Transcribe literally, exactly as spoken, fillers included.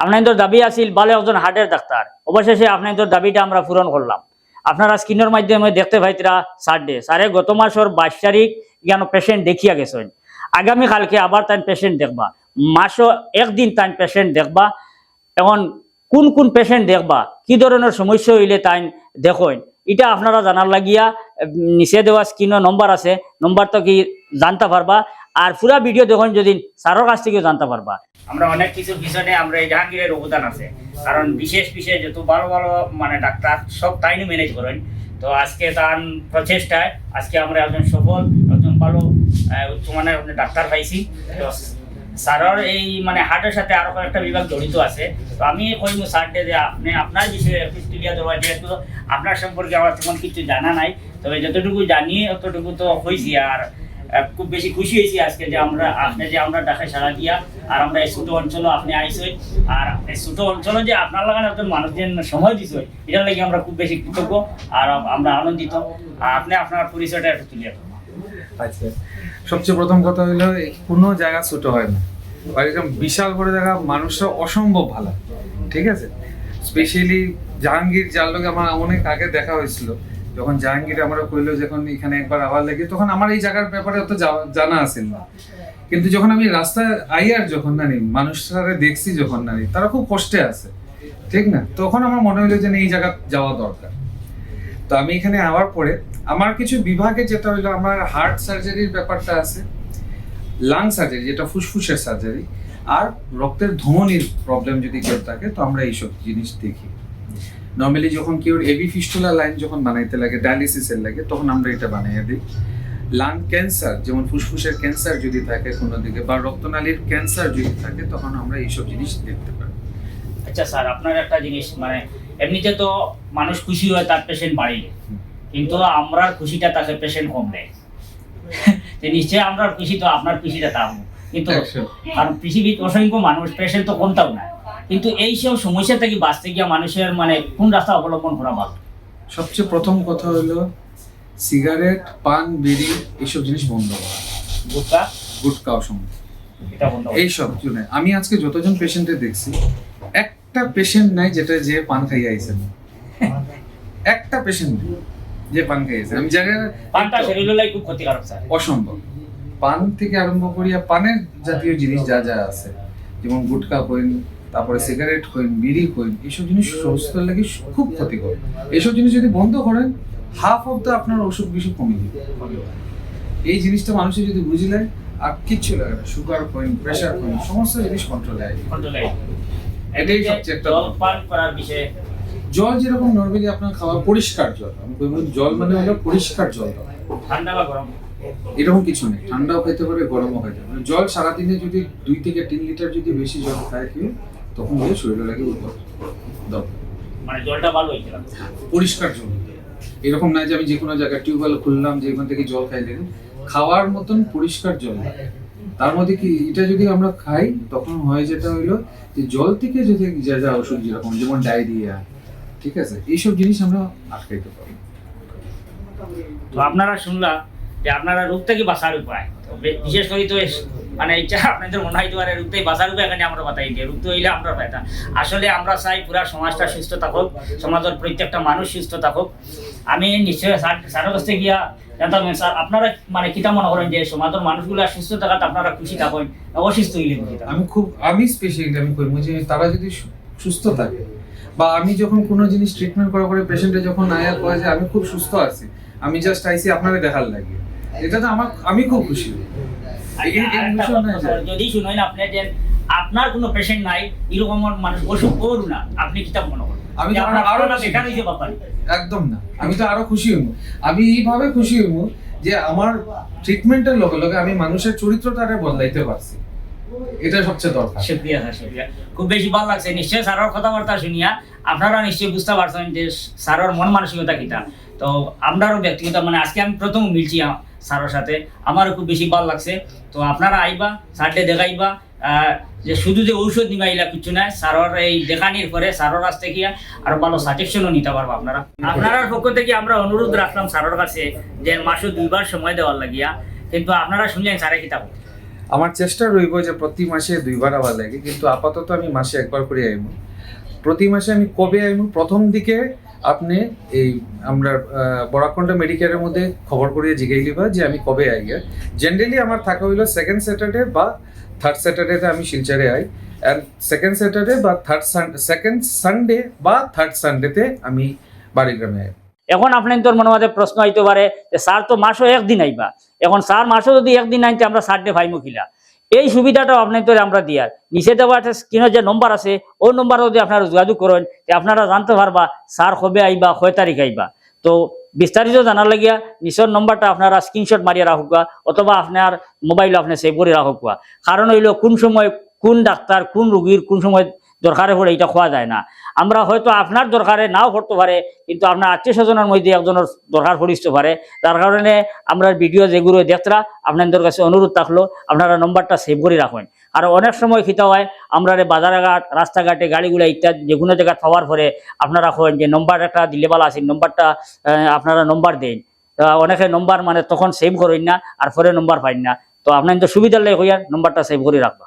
আপনাইনতর দাবি আছিল ভালো একজন হার্টের ডাক্তার, অবশেষে আপনাইনতর দাবিটা আমরা পূরণ করলাম। আপনারা স্ক্রিনর মাধ্যমে দেখতে পাইতরা স্যাররে, স্যারে গত মাসর বাইশ তারিখ ইয়ানো পেশেন্ট দেখিয়া গেছইন। আগামী কালকে আবার তাইন পেশেন্ট দেখবা, মাসো একদিন তাইন পেশেন্ট দেখবা। এখন কোন কোন পেশেন্ট দেখবা, কি ধরনর সমস্যা অইলে তাইন দেখইন, ইটা আপনারা জানার লাগিয়া, উম, নিচে দেওয়া স্ক্রিনো নম্বর আছে, নম্বর থাকি জানতা পারবা। আর পুরা ভিডিও দেখইন যদি, স্যারর কাছ থাকিও জানতা পারবা। আমরা অনেক কিছুর পিছনে আমরা এই জাহাঙ্গীরের অবদান আছে, কারণ বিশেষ বিশেষ যত ভালো ভালো মানে ডাক্তার সব তাইনউ ম্যানেজ করেন। তো আজকে তার প্রচেষ্টায় আজকে আমরা একজন সফল, একজন ভালো, আহ, উচ্চমানের একজন ডাক্তার পাইছি। তো স্যারর এই মানে হার্টের সাথে আরো কয়েকটা বিভাগ জড়িত আছে। তো আমি কইমু স্যাররে যে আপনি আপনার বিষয়ে একটু তুলিয়া ধরবা, যেহেতু আপনার সম্পর্কে আমার তেমন কিছু জানা নাই, তবে যতটুকু জানি অতটুকু তো কইছি। আর, আহ, খুব বেশি খুশি হয়েছি আজকে যে আমরা, আপনি যে আমরা ডাকে সাড়া দিয়া, আর আমরা এই ছোট অঞ্চলে আপনি আইসই, আর এই ছোট অঞ্চলে যে আপনার লাগানো একজন মানুষ যে সময় দিছে, এটার লাগি আমরা খুব বেশি কৃতজ্ঞ। আর আম-, আমরা আনন্দিত। আর আপনি আপনার পরিচয়টা একটু তুলিয়া ধরুন। আচ্ছা, সবচেয়ে প্রথম কথা হইলো, এই কোনো জায়গা ছোট হয় না, আর এরকম বিশাল বড় জায়গা, মানুষরা অসম্ভব ভালো, ঠিক আছে? স্পেশালি জাহাঙ্গীর, যার লগে আমার অনেক আগে দেখা হয়েছিল, যখন জাহাঙ্গীর আমারে কইলো যে এখন এখানে একবার আওয়ার লাগি, তখন আমার এই জায়গার ব্যাপারে অত যাওয়া- জানা আছে না। কিন্তু যখন আমি রাস্তায় আইয়ার, যখন নানি মানুষরা দেখছি, যখন নানি তারা খুব কষ্টে আছে, ঠিক না, তখন আমার মনে হইলো যে না, এই জায়গা যাওয়া দরকার। তো আমি এখানে আওয়ার পরে আমার কিছু বিভাগে যেটা হইলো, আমার হার্ট সার্জারির ব্যাপারটা আছে, লাং সার্জারি যেটা ফুসফুসের সার্জারি, আর রক্তের ধমনির প্রবলেম যদি কেউ থাকে, তো আমরা এইসব জিনিস দেখি। নর্মালি যখন কেউ এবি ফিস্টুলা লাইন যখন বানাইতে লাগে, ডায়ালিসিসের লাগে, তখন আমরা এটা বানাইয়া দিই। লাং ক্যান্সার, যেমন ফুসফুসের ক্যান্সার যদি থাকে কোনো দিকে, বা রক্তনালীর ক্যান্সার যদি থাকে, তখন আমরা এইসব জিনিস দেখতে পাই। আচ্ছা স্যার, আপনার একটা জিনিস, মানে, এমনিতে তো মানুষ খুশি হয় তার পেশেন্ট বাড়িলে, কিন্তু আমরার খুশিটা তাকে পেশেন্ট কম দেয়। তো নিশ্চয়ই আমরার খুশি তো আপনার খুশিটা তা হবো, কিন্তু একশো। কারণ পৃথিবীত অসংখ্য মানুষ, পেশেন্ট তো কমতাও না। কিন্তু এই সব সমস্যা থেকে বাঁচতে গিয়া মানুষের, মানে, কোন রাস্তা অবলম্বন করা ভালো? সবচেয়ে প্রথম কথা হলো সিগারেট, পান, বিড়ি, এইসব জিনিস বন্ধ করা। গুটখা? গুটখাও সমেত। এটা বন্ধ করা। এইসব, শুনে, আমি আজকে যতজন পেশেন্টে দেখছি, একটা পেশেন্ট নাই যেটা যে পান খাইয়া আইছে না। একটা পেশেন্ট নেই যে পান খাইয়া আইছে। আমি জানি না, পানটা শরীরের লাগি খুব ক্ষতিকারক স্যার। অসম্ভব। পান থেকে আরম্ভ করিয়া পানের জাতীয় জিনিস যা যা আছে, যেমন গুটখা কইন, তারপরে সিগারেট কইন, বিড়ি কইন, এইসব জিনিস স্বাস্থ্যের লাগি খুব ক্ষতিকর। এইসব জিনিস যদি বন্ধ করেন, হাফ অফ দ্য আপনার অসুখ বিসুখ কমে যাবে। এই জিনিসটা মানুষে যদি বুঝলে, আর কিচ্ছু লাগে না, সুগার কইন, প্রেশার কইন, সমস্ত জিনিস কন্ট্রোলে আসবে। কন্ট্রোলে আসবে। এটাই সবচেয়ে একটা জল পান করার বিষয়ে। জল যেরকম নর্মালি আপনার খাওয়া পরিষ্কার জল, আমি কই, জল মানে হলো পরিষ্কার জল। ঠান্ডা বা গরম? এরকম কিছু নেই, ঠান্ডাও খাইতে পারে, গরমও খাইতে পারে। জল সারাদিনে যদি দুই থেকে তিন লিটার যদি বেশি জল খায় কেউ, তখন গিয়ে শরীরে লাগে উপকার। দরকার। মানে জলটা ভালো হইতে লাগবে। পরিষ্কার জল। এরকম নয় যে আমি যে কোনো জায়গায় টিউবওয়েল খুললাম, যে ওখান থেকে জল খাইলে। খাওয়ার মতন পরিষ্কার জল। তার মধ্যে কি, এটা যদি আমরা খাই, তখন হয় যেটা হইলো যে জল থেকে যদি যা যা অসুখ, যেরকম যেমন ডায়রিয়া, ঠিক আছে, এইসব জিনিস আমরা আটকাইতে পারি। তো আপনারা শুনলা যে আপনারা রোগ থেকে বাঁচার উপায়, তো বে-, বিশেষ করে তো এস-, মানে এটা আপনাদের মনে হইতে পারে রোগ থেকে বাঁচার উপায়, এখানে আমরা বাতাই দিই, রোগ তো হইলে আমরা পাইতাম। আসলে আমরা চাই পুরা সমাজটা সুস্থ থাকুক, সমাজের প্রত্যেকটা মানুষ সুস্থ থাকুক। আমি নিশ্চয় স্যার, স্যারের কাছ থেকে গিয়া জানতাম, স্যার, আপনারা মানে কিতা মনে করেন যে সমাজের মানুষগুলা সুস্থ থাকাত আপনারা খুশি থাকেন না অসুস্থ হইলে খুশি থাকেন? আমি খুব, আমি স্পেশালি আমি কইমু যে তারা যদি সু-, সুস্থ থাকে, বা আমি যখন কোনো জিনিস ট্রিটমেন্ট করার পরে পেশেন্টে যখন আয়া কয় যে আমি খুব সুস্থ আছি, আমি জাস্ট আইছি আপনারে দেখার লাগি, এটা তো আমার, আমি খুব খুশি হই। আচ্ছা, এই, এই আরেকটা বিষয় কথা, নয় যে স্যার, যদি শুনেন আপনি যে আপনার কোনো পেশেন্ট নাই, এরকম মানুষ অসুখ করু না, আপনি কিতা মনে করেন? আমি যে তো আপনার আরো আরো না বেকার হইছে ব্যাপারে। একদম না, আমি তো আরো খুশি হইমু। আমি এইভাবে খুশি হইমু যে আমার ট্রিটমেন্টের লগে লগে আমি মানুষের চরিত্রটারে বদলাইতে পারছি, এটা সবচেয়ে দরকার। শুক্রিয়া স্যার, শুক্রিয়া। খুব বেশি ভালো লাগছে নিশ্চয় স্যারের কথাবার্তা শুনিয়া। আপনারা নিশ্চয়ই বুঝতে পারছেন যে স্যারের মন মানসিকতা কিতা। তো আমরারও ব্যক্তিগত, মানে, আজকে আমি প্রথম মিলছি আ-, স্যারের সাথে, আমারও খুব বেশি ভালো লাগছে। তো আপনারা আইবা, স্যাররে দেখাইবা, আহ, যে শুধু যে ঔষধ নিবা, ইলা কিচ্ছু নাই। স্যারের এই দেখানির পরে স্যারের কাছ থেকে আরো ভালো সাজেশনও নিতে পারবা আপনারা। আপনারার পক্ষ থেকে আমরা অনুরোধ রাখলাম স্যারের কাছে যে মাসে দুইবার সময় দেওয়ার লাগিয়া, কিন্তু আপনারা শুনলেন স্যারে কিতা বলে। আমার চেষ্টা রইব যে প্রতি মাসে দুইবার আওয়ার লাগে, কিন্তু আপাতত আমি মাসে একবার করে আইমু। প্রতি মাসে আমি কবে আইমু? প্রথম দিকে আপনি এই আমরা, আহ, বরাককন্যা মেডিকেয়ারের মধ্যে খবর করিয়া জিগাই লিবা যে আমি কবে আই। জেনারেলি আমার থাকা হইলো সেকেন্ড স্যাটারডে বা থার্ড স্যাটারডেতে আমি শিলচরে আই। অ্যান্ড সেকেন্ড স্যাটারডে বা থার্ড সেকেন্ড সানডে বা থার্ড সানডেতে আমি বাড়ি গ্রামে আই। এখন আপনার তোর মনের মাঝে প্রশ্ন আইতে পারে যে স্যার তো মাসও একদিন আইবা, এখন স্যার মাসও যদি একদিন আইন তে আমরা স্যাররে পাইমু কিলা? এই সুবিধাটাও আপনার তোরে আমরা দিয়ার, নিচে দেওয়া আছে স্ক্রিনে যে নম্বর আছে, ওই নম্বরে যদি আপনারা যোগাযোগ করেন, তে আপনারা জানতে পারবা স্যার কবে আইবা, কয় তারিখ আইবা। তো বিস্তারিত জানার লাগিয়া নিচের নম্বরটা আপনারা স্ক্রিনশট মারিয়া রাখুকা, অথবা আপনার মোবাইলো আপনি সেভ করে রাখুকা। কারণ হইলো কোন সময় কোন ডাক্তার কোন রুগীর কোন সময় দরকারে পড়ে এটা কওয়া যায় না। আমরা হয়তো আপনার দরকারে নাও পড়তে পারে, কিন্তু আপনার আত্মীয় স্বজনের মধ্যে একজনের দরকার পড়িতে পারে, যার কারণে আমরা ভিডিও যেগুলো দেখতরা আপনাদের কাছে অনুরোধ থাকলো আপনারা নম্বরটা সেভ করে রাখেন। আর অনেক সময় কিতা হয়, আমরা বাজারঘাট রাস্তাঘাটে গাড়িগুলা ইত্যাদি যে কোনো জায়গায় পাওয়ার পরে আপনারা কইন যে নম্বর একটা দিলে ভালা আছিল, নম্বরটা আহ, আপনারা নম্বর দেন। তা অনেকে নম্বর মানে তখন সেভ করেন না, আর পরে নম্বর পাইন না। তো আপনার তো সুবিধার লাগে কইয়ার নম্বরটা সেভ করে রাখবা।